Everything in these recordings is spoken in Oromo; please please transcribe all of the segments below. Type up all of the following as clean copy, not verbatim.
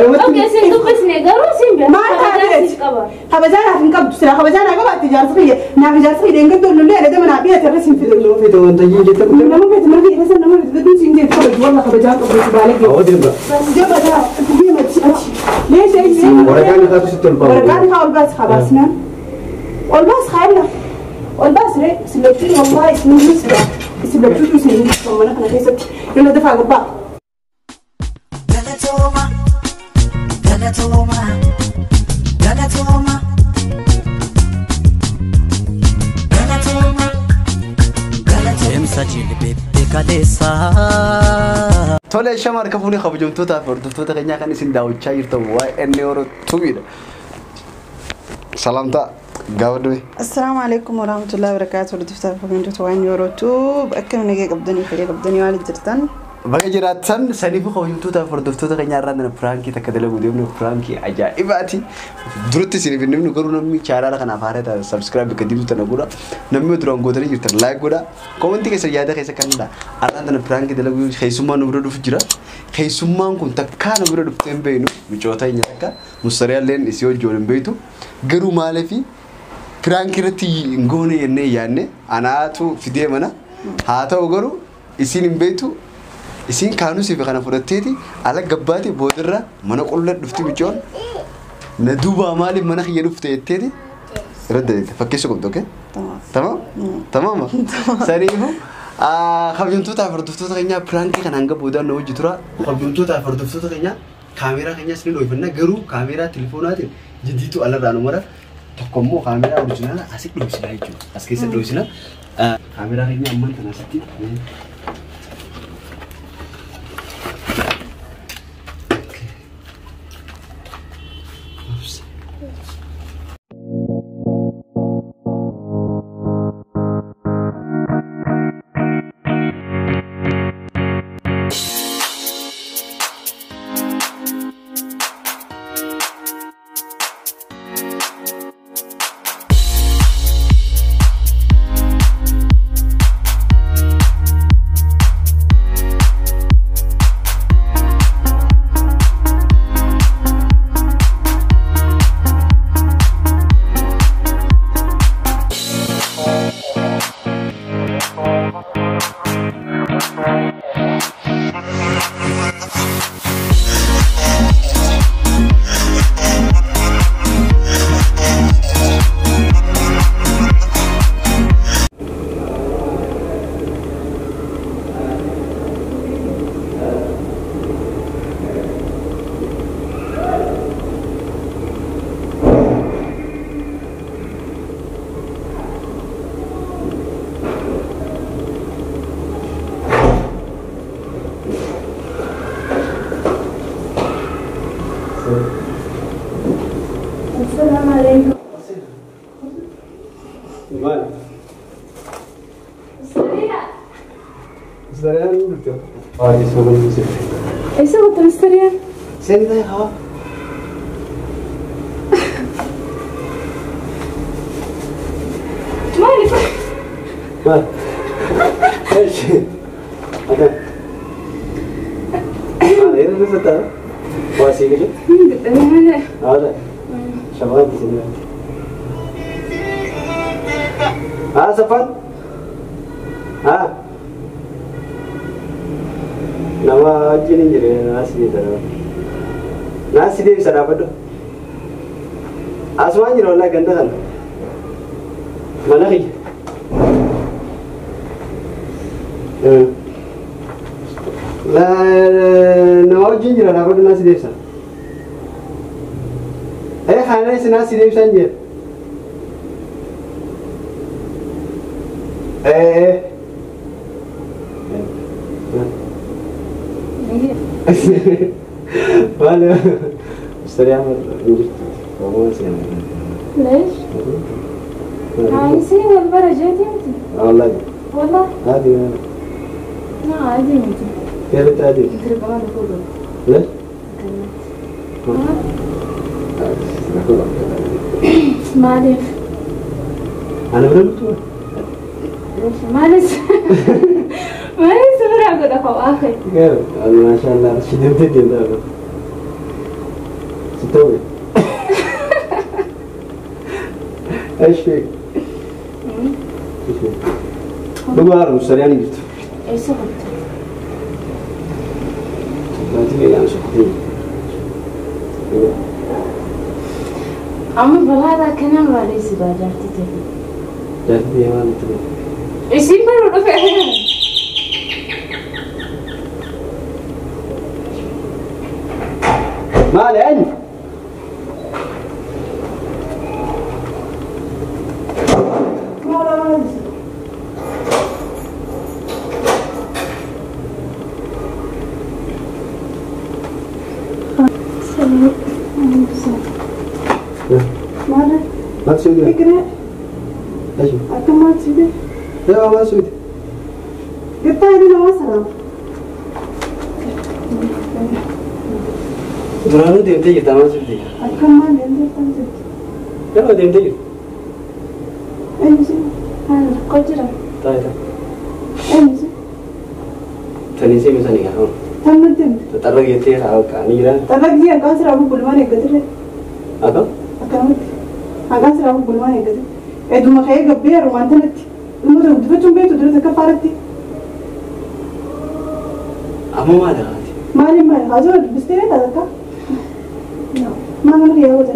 Okay, isin dubbisne garuu isin beeku. Maal taateeti? Qaba. Kabajaa naaf hin qabdu sila kabajaa naa qabaatti jaarsa kiyya naaf jaarsa kiyya deengatti ollollee adda manaa dhiyaate irra sin fidu. Nama feete wanta jiin jette kun. Nama feete mana kiyya keessa nama feete baduu siin jeetu kabaju walla kabajaa qabdu baalee kiyya. Awwa deema. Deema taa deema achi achi. Leesha inni. Waraqaan isaatu sitti ol baamu. Waraqaan haa ol baas haa baasnaan. Ol baas haa illa. Ol baas ree isin lachuu wallahi isin hundi isin lachuutu isin hundi mana kana keessatti yola dafaa gabbaa. Galatoma, Galatoma, Galatoma, Galatoma, Galatoma. Deemsa jilbeetti kaleessaa. Tole shama harka fuunee kabajamtootaa fi hordoftoota keenyaa kan isin daawwachaa jirtan waa'ee inni Oro Tubiidha. Salaamtaa gaafa du'e. Assalaamu alaikum warahmatullahi wabarakatuh. Hordoftoota kabajamtoota waan yeroo tuub akkam nagee qabdanii fayyaa qabdanii waan jirtan. Baga jiraattan saniif kabajamtootaa fi hordoftoota keenyaa irraa nana piraankii takka dalaguu deemnu piraankii ajaa'ibaati. Duratti isiniif hin himnu garuu namni chaanaala kanaaf haaraa taate subscribe bakka diimtuu tana godha. Namni duraan gootanii jirtan like godha. Koomentii keessa yaada keessa kan dha. Har'aan tana piraankii dalaguu keessummaan nu bira dhufu jira. Keessummaan kun takkaa nu bira dhuftee hin beeknu micoota hin takka mustariyaalleen isii wajjin hin beektu. Garuu maaliifi piraankii irratti hin goone jennee yaadne anaatu fidee mana haa ta'u garuu isiin hin beektu isiin kaanusii fi kana fudhatteeti ala gabbaati boodarra mana qulla dhufti micoon na duubaa maaliif mana kiyya dhufte jetteeti irra dalagde fakkeessuu qabdu okay? Tamam? Tamam? Saniifu kabajamtootaa fi hordoftoota keenyaa piraankii kana hanga boodaan na hojii tura. Kabajamtootaa fi hordoftoota keenyaa kaameeraa keenyaa isin dhoofannaa garuu kaameeraa telefoonaatiin jiddiitu alarraa nu mara tokko immoo kaameeraa orijinaala asi dhoofsina jechuudha. As keessa dhoofsina. Kaameeraa keenya ammaan tana asitti. Assalaamu alaikum. Maal? Mustariyaa. Mustariyaan dhufte. Waa'ee soolomuu sirrii. Eessa gootte mustariyaan? Seentaa haa. Maaliif? Maal? Eeshi. Akka. Maal eeruu dhufataa? Waa sii gaje? Dadhabee malee. Haala. Shamarran isin Haa Safaan? Haa? Nama wajjin hin jiru naa si deebisa dhaabadhu. Naa si deebisa dhaabadhu. Asumaan jira wallaahi ganda kana. Mana kiyya. Nama wajjin jira dhaabadhu naa si deebisa. Kana isin naa si deebisan jira. Vale. Mustariyaa hin jirtu. Homaa seenaa. ليش؟ عايزين والبرا جاتي انت. والله والله عادي ما عادي انت. كيف عادي؟ ترى كمان فوق. ليش؟ معلش أنا برمت معلش معلش برا قد أخو آخر. كيف؟ أنا ما شاء الله شدمت جدا. Sitti Eshi. Dhugaa haaromsanii ani jirtu. Eessa qabdu? Maatii keenya sokkotee. Amma balaadha akkanaan baadhee si jaartii ta'e. Jaartii biyya maal nutti godhe? Isiin baruu dhufe. Maali eenyu? Maal? Maal si godhe? Eegale. Eshi. Akka maal si godhe? Eewa maal si godhe? Gattaa inni nama salaam. Duraanuu deemtee jirta maal si godhe? Akka maal deemtee jirta? Yeroo deemtee jirta. Eenyu si? Rakkoo jira. Taa'e taa'e. Eenyu si? Tanii si misanii gaa. Tan nutti himte. Xaxarra geettee haa qaanii jiraan. Xaxarra hanqaan siraa bulmaan eeggatirre. Akka? Akkanumatti. Hanqaan siraa bulmaan eeggate. Eeduma ka'ee gabbee yeroo tanatti. Dhimmoota guddifachuun beektu dura takka faaratti. Amma maal haati? Maaliin maali? Haasoo dubbistee beektaa takka? Maal mana kiyyaa goota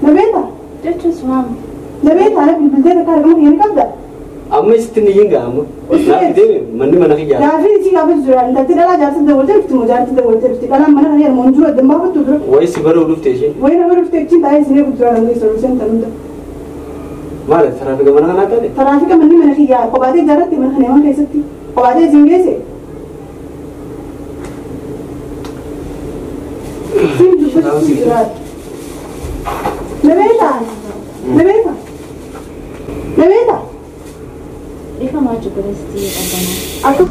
Na beektaa? Jechuun sumaama. Na beektaa? Na bilbiltee takka argama kiyya ni qabda? Amma isitti ni yin gaa amma. Naaf deeme manni mana kiyyaa. Gaafii isii gaafatu jira. Intalti dhalaa jaarsa dabaltee dhufti moo jaarti dabaltee dhufti? Dhalaan mana kana yeroo dura dambaafattu dura. Wayi si baruu dhufte isheen. Wayi nama dhuftee achiin taa'ee isin eegu jira namni isa dhufseen tan hunda. Maali tiraafika mana kanaa taate? Tiraafika manni mana kiyyaa kophaatee ijaarratte mana kana yaman keessatti kophaatee isin geesse. Siin dubbachuu jira. Na beektaa? Na beektaa? Na beektaa? Ifa maal godhasti qabana? Akka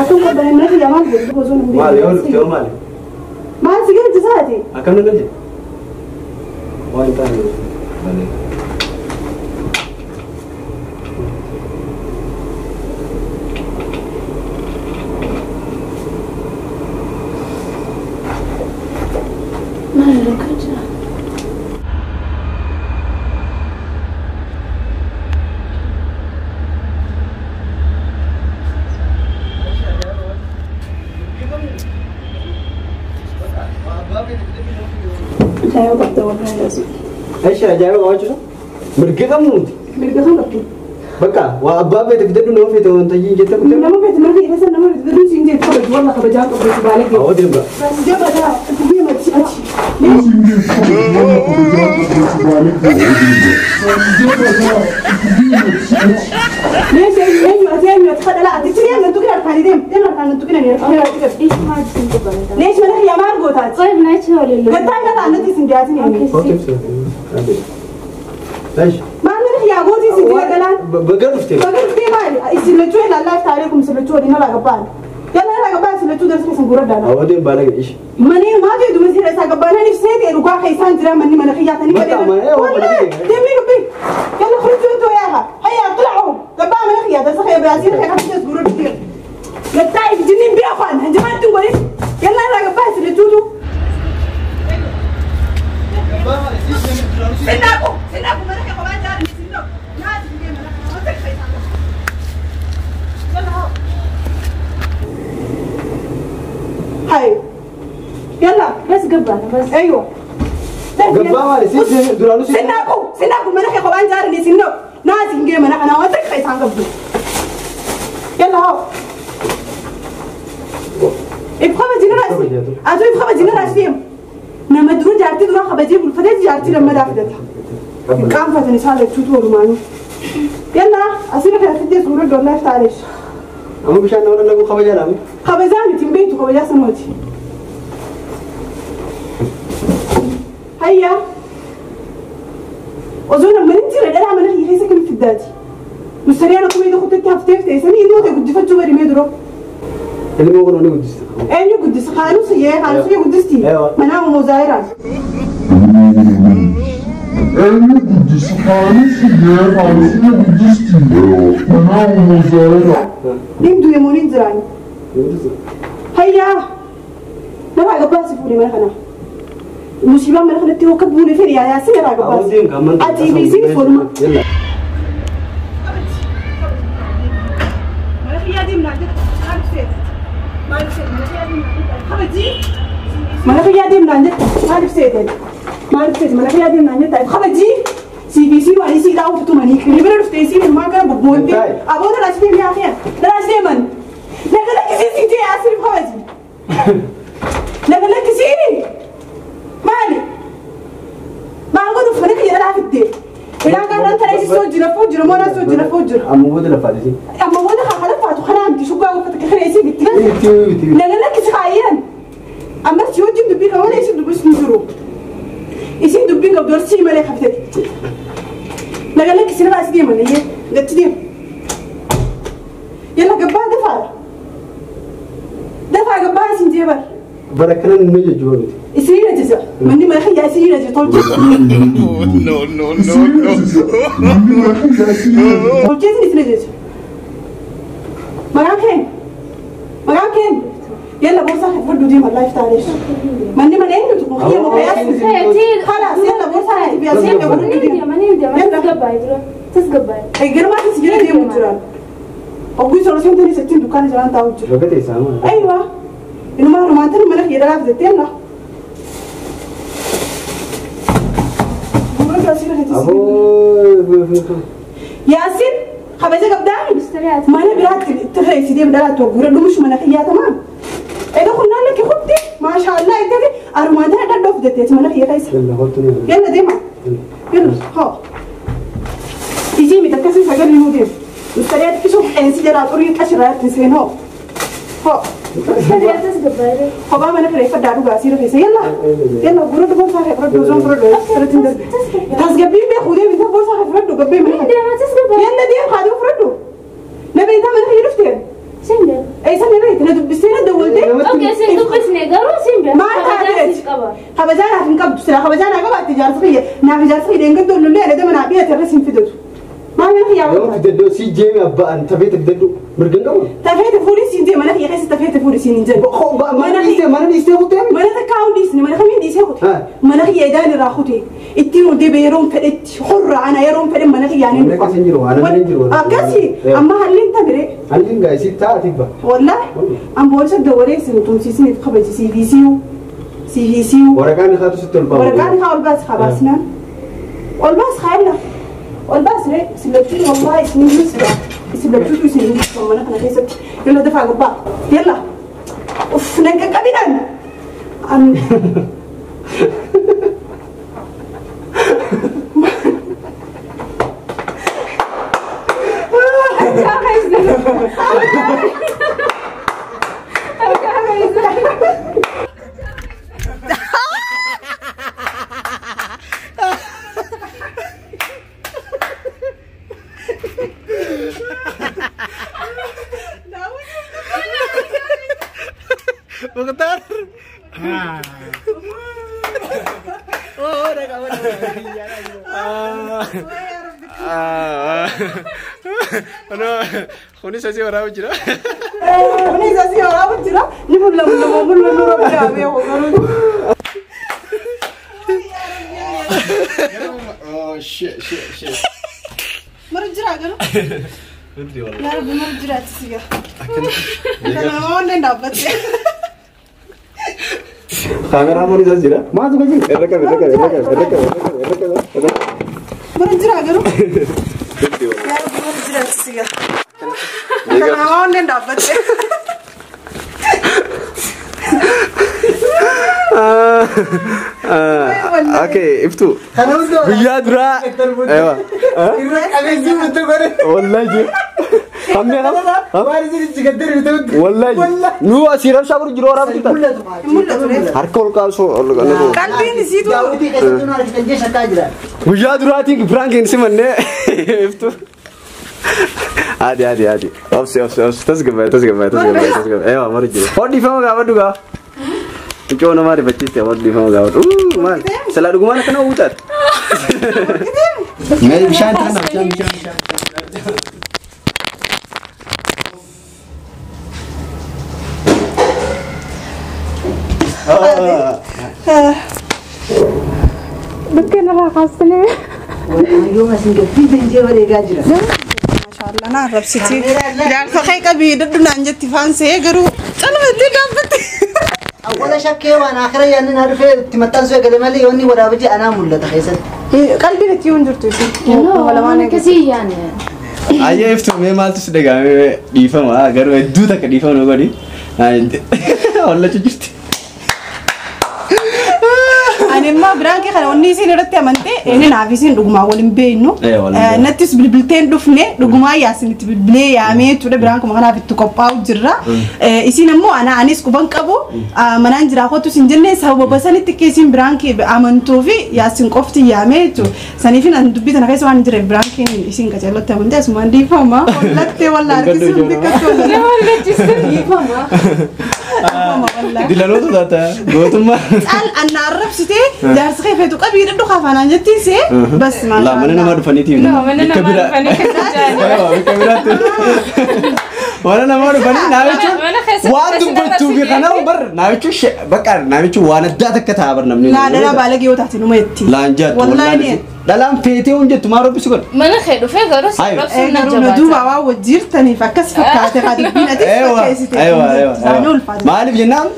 Akkam qabbanee mana kiyyaa maal godhu osoo hin Maali yoo dhufte yoo maali? Maal si galcha saati? Akkam na galche? Waan hin taane malee. Maal rakkoo jira? Ajaa'iba qabda wallahi laazim. Eshi ajaa'iba qabaachuu mirga qabnu nuti. Mirga kan qabdu. Bakka waa abbaa feete fidadhu nama feete wanta jette kutte. Nama feete mana kiyya keessa nama feete fidadhu siin jettu kabaju wallah kabajaa qabdu si baalee geessu. Awwa deemba. Jaba daa deema achi achi. Leesh eenyu ati eenyu ati kadhala ati achi deemna tuqina harkaan deem deemna harkaan tuqina ni harkaan tuqina. Ifa maal isin qabana? Leesh mana kiyya maal gootaati? Qoy naachi waliin. Gattaan gataa nuti isin jaatin eenyu. Eshi. Maal mana kiyyaa gootii isin jira galaan? Baga dhufte. Baga dhuftee maali? Isin lachuu ilaallaa taariikum isin lachuu waliin alaa gabbaan. Yalla alaa gabbaan isin lachuu darsa isin gurra daala. Awwa deemba laga ishi. Manii maal jedhu masira isaa gabbaan ibsee ta'e dhugaa keessaan jira manni mana kiyyaatanii Bakka mana, ee, waa mana kiyya. Deemee gabbii. Yalla khurjuu intoo yaaha. Hayya qilacuu. Gabbaa mana kiyyaa darsa kiyya biraasiin kiyya kan ishee gurra dhufte. Gattaa ifjinniin bira afaan hanjamaatti hin godhin. Yalla alaa gabbaan isin lachuutu. Sinnaaqu sinnaaqu mana kiyya kophaa jaarin sinnaaqu. Nyaati hin deemna. Wanta keessaa. Yalla haa. هاي يلا بس قبانا بس. ايوه Gabbaa maali? Si duraanuu si. سناكو سناكو منك قبان جارني سنو ناس نجي منك انا وانتك خيسان قبضو يلا هاو ابقى بجينا راسي اتو ابقى بجينا راسي نما درو جارتي درو خبجي بالفتاة جارتي لما دافتها قام فتني سالة توتو ورمانو يلا أصير في أخدي صورة دولار تعالش Amma bishaan nama dhalagu kabajaa laamu. خبزاني تنبيتو خبزا سنوتي هيا وزونا من انت لا من هي خيسك في الداتي مستريانا كم يدخل تتي هفتي سني إنه تقول دفت جواري ميدرو Ilmi kun ni guddista. أين يقدس خالص يا خالص يقدستي أيوة. منام مزايرة أيوة قدس خالص يا خالص يا قدستي منام مزارع Nin du'e moo nin jiraani? Hayyaa! Narraa gabbaasi fuudhee mana kana. Musiibaa mana kanatti hoo akka buune fedhi yaa Yaasin narraa gabbaasi. Ati fi isiin fooluma. Mana kiyyaa deemnaa jetta. Maaliif seeta? Maaliif seeta? Mana kiyyaa deemnaa jetta. Kabajii! Mana kiyyaa deemnaa jetta. Maaliif seete? Maaliif seete? Mana kiyyaa deemnaa jetta. Kabajii! CBC waan isii dhaa'uuf tumanii ni bira dhuftee isiin ilmaan kana bobboontee aboota laachii deemee haa fe'an laachii deeman laga lakkisii siin jee asirif kabaji laga lakkisii maali maal godhuuf mana kiyya dhalaa fiddee ilaa gaarraan tana isii soo jira foo jira moonaa soo jira foo jira Amma booda lafaati. Amma booda haa halafaatu kanaa miti shuggaa uffata kana isii bitti laga lakkisi kaayyan ammas si wajjin dubbii qaba malee isin dubbisni jiru isin dubbiin qabdu horsii malee kaftete laga lakkisi irraa as deeman iyyee gatti deema yalla gabbaa dafaadha dafaa gabbaa isin jee bar Bara kanan nu jajjaba miti. Isin ajasa manni mana kiyyaa isin ajaja tolchee No, no, no, no. Tolchee isin ajaja maqaan keen maqaan keen yalla boorsaa kee fudhu deema laayif taaneef manni mana eenyutu kun kiyya moo kayaas خلاص يلا بورصة هاتي بيا سيدي Garmaatti si jala deemu jiran. Ogguu isa osoo hin taane sittiin dukkaana jalaan taa'u jira. Bakka teessaa maa? Aywa. Inumaa rumaantan mana kiyya dhalaaf jettee la. Gurra asii irra Aboo. Yaasin kabaja qabdaa? Mana biraatti itti fe'isi deemu dhalaatti gurra dhumush mana kiyyaa tamaa. Egaa kunnaan lakki kutti maashaallah itti arumaantan adda adda of jetteeti mana kiyya keessa. Yalla kottu ni. Yalla deema. Yalla haa. Isii miti akkasii sagalee nuu deemu. Mustariyaa xiqqisuu qeensi jalaa xurii qashiraa itti seenoo. Hoo. Kophaa mana kireeffadhaa dhugaa asii rifeensa yalla. Yalla gurra boorsaa kee fudhadhu osoo fudhadhu sirriitti hin darbe. Tasgabbiin beekuu deemi boorsaa kee fudhadhu gabbee mana. Yalla deem haaduu fudhadhu. Na beektaa mana kee dhufteen. Eessa na beekte na dubbistee na dawwaltee. Maal taateeti? Kabajaa naaf hin qabdu silaa kabajaa naa qabaatte jaarsa kiyya naaf ijaarsa kiyya dheengadda ollollee ana dama naa dhiyaate irra siin fidatu. Maal mana kiyyaa Yoo godhaa? fidadhu si jeemi abbaan tafeete fidadhu mirga hin qabu. Tafeete fuudhii siin jee mana kiyya keessa tafeete fuudhii siin hin jedhu. Mana dhiistee mana dhiistee kutee? Mana takkaa hundi dhiisne mana kamiin dhiisee kute? Mana kiyya idaan irraa kute ittiin ol deebi'ee yeroon fedhetti horra ana yeroon fedhe mana kiyyaan hin Mana dhufa. keessa hin jiru, ana mana hin jiru. Akkasii amma halliin tabire. Halliin gaa isii taa'ati ba. Wallahi an boolisa dawalee isin tumsiisiniif kabaji CVCU CVCU. Waraqaan isaatu sitti ol ba'a. Waraqaan haa ol baas haa baasnaan. Ol baas haa yalla. Ol baas ree isin lachuutu wallahi isin hin sira. Isin lachuutu isin hin jiru mana kana keessatti. Yalla dafaa gubbaa. Yalla. Uff nan qaqqabidhaan. An Mukhtar. Kunis asii waraabu jira. Kunis asii waraabu jira. Ni mul'atu nama mul'atu rabbi haa beeku garuu. Oh shit shit shit. Mara jira garuu. Yaa rabbi mara jiraatti siga. Kana nama onneen dhaabbatte. Kaameraan mana isaas jira. Maaltu kan jiru? Irra qabe irra qabe irra qabe irra qabe irra qabe irra qabe. Mara jira garuu. Yaa rabbi mara jiraatti siga. Kana nama onneen dhaabbatte. Okay, iftu. Guyyaa duraa. Ewa. Irra qabeessi murte godhe. Wallahi jiru. Hammee kam? Waan isin itti gaddari bite. Wallahi. Nu asii rabshaa godhu jiru waraabtu ta'a. Mul'atu ree. Harka ol kaasuu ol kaasuu. Qalbiin isiitu. Daawwitii keessattuu nu argitan jee shakkaa jira. Guyyaa duraatiin piraankiin simannee iftu. Adi adi adi. Obsi obsi obsi tasgabbaa'e tasgabbaa'e tasgabbaa'e tasgabbaa'e. Ewa mara jiru. Hodhiifama gaafadhu gaa. Mucoo namaa rifachiiste hodhiifama gaafadhu. Maal? Silaa dhugumaan akkana uwwitaati. Mee bishaan taana bishaan bishaan bishaan. Bakkee narraa kaastanii. Yoo asin gaffii benjee wareegaa jira. Maashaallah na arrabsiti. Jaarsa kee qabii dadhunaan jetti faansee garuu calmattee dhaabbatte. Awwala shakkee waan akhira yaanni na dhufee itti maxxansuu eegale malee yoonni waraabaa anaa mul'ata keessatti. Qalbiin itti yoon jirtu isin. No, akkasii yaanne. Ayyee iftu mee maaltu si dhagahame dhiifama garuu hedduu takka dhiifama nu godhi. Hollachuu jirti. Ani immoo biraankii kana wanni isin irratti amante inni naaf isin dhugumaa waliin beeknu. Nattis bilbilteen dhufne dhugumaa yaasin itti bilbilee yaamee jechuudha biraankuma kanaaf itti qophaa'u jirra. Isin immoo ana anis quban qabu manaan jiraa kootu isin jenne sababa sanitti akka isin biraankii amantuu fi yaasin qofti yaamee jechuudha. Saniifin an dubbii tana keessa waan hin jireef biraankiin isin qaceellotti amante asumaan dhiifama. Hollattee wallaa harkisuun dhiqqattu dhiifama. Dilaloota taata gootummaa. Caal anna arrabsitee jaarsa kee feetu qabii dhadhu kaafaanaan jettiin see bas maal. Laa mana namaa dhufaniitiif. No, mana namaa dhufanii keessa jaani. Bakka biraatti. Mana namaa dhufanii namichi waan dubbattuu fi kana bar namichi bakka namichi waan addaa takka ta'a bar namni. Laa dhalaa baalagee yoo taate numa jetti. Laan jettu Wallaahi. Dhalaan feetee hun jettu maal rabbisu godhe. Mana kee dhufee garuu si rabsuun na Garuu na duuba waan wajjirtaniif akkas fakkaate haa dubbiin atis fakkeessite. Maaliif jennaan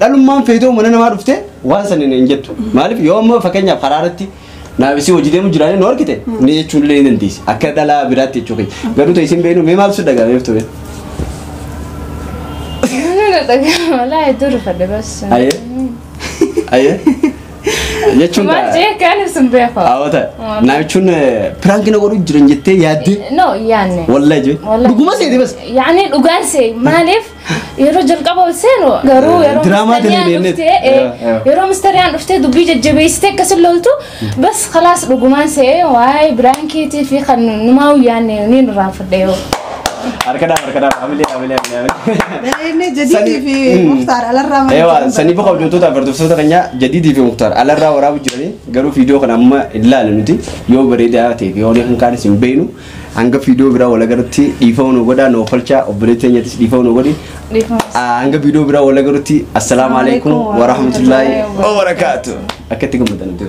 dhalummaan feetee mana namaa dhuftee waan san hin jettu. Maaliif yoo amma fakkeenyaaf karaa irratti naafisii hojii deemu jiraanii nu argite ni jechuun illee ni dandeessi. Akka dhalaa biraatti jechuu keenya. Garuu ta'e isin beeknu mee maal si dhaga'ameef ture? Walaa hedduu rifadhe bas. Ayyee. Ayyee. Jechuun Maal jee kan ibsun beeku. Hawwata. Namichuun piraanki na godhu jiran jettee yaaddee. No yaanne. Wallahi jee. Dhuguma seeti bas. Yaani dhugaan see maaliif yeroo jalqaba ol seenu garuu yeroo yeroo mustariyaan dhuftee dubbii jajjabeessitee akkas loltu bas khalaas dhugumaan see waa'ee piraankiitii fi kan numaa yaanne ni nurraan fudhee yoo. Harkadaaf amilee amilee amilee. Inni jadiidii fi Muktaar alarraa mana. Ewa sanii boqa hojjettoota hordoftoota keenyaa jadiidii fi Muktaar alarraa waraabu jiranii garuu viidiyoo kana amma ilaala nuti yoo bareedaa ta'e yoo kan kaanis hin beeknu hanga viidiyoo biraa wal agarrutti dhiifama nu godhaa nu oolchaa obboleettii teenyattis dhiifama nu godhi. Hanga viidiyoo biraa wal agarrutti assalaamu alaikum warahmatullaahi wabarakaatu. Akkatti gammadan nuti.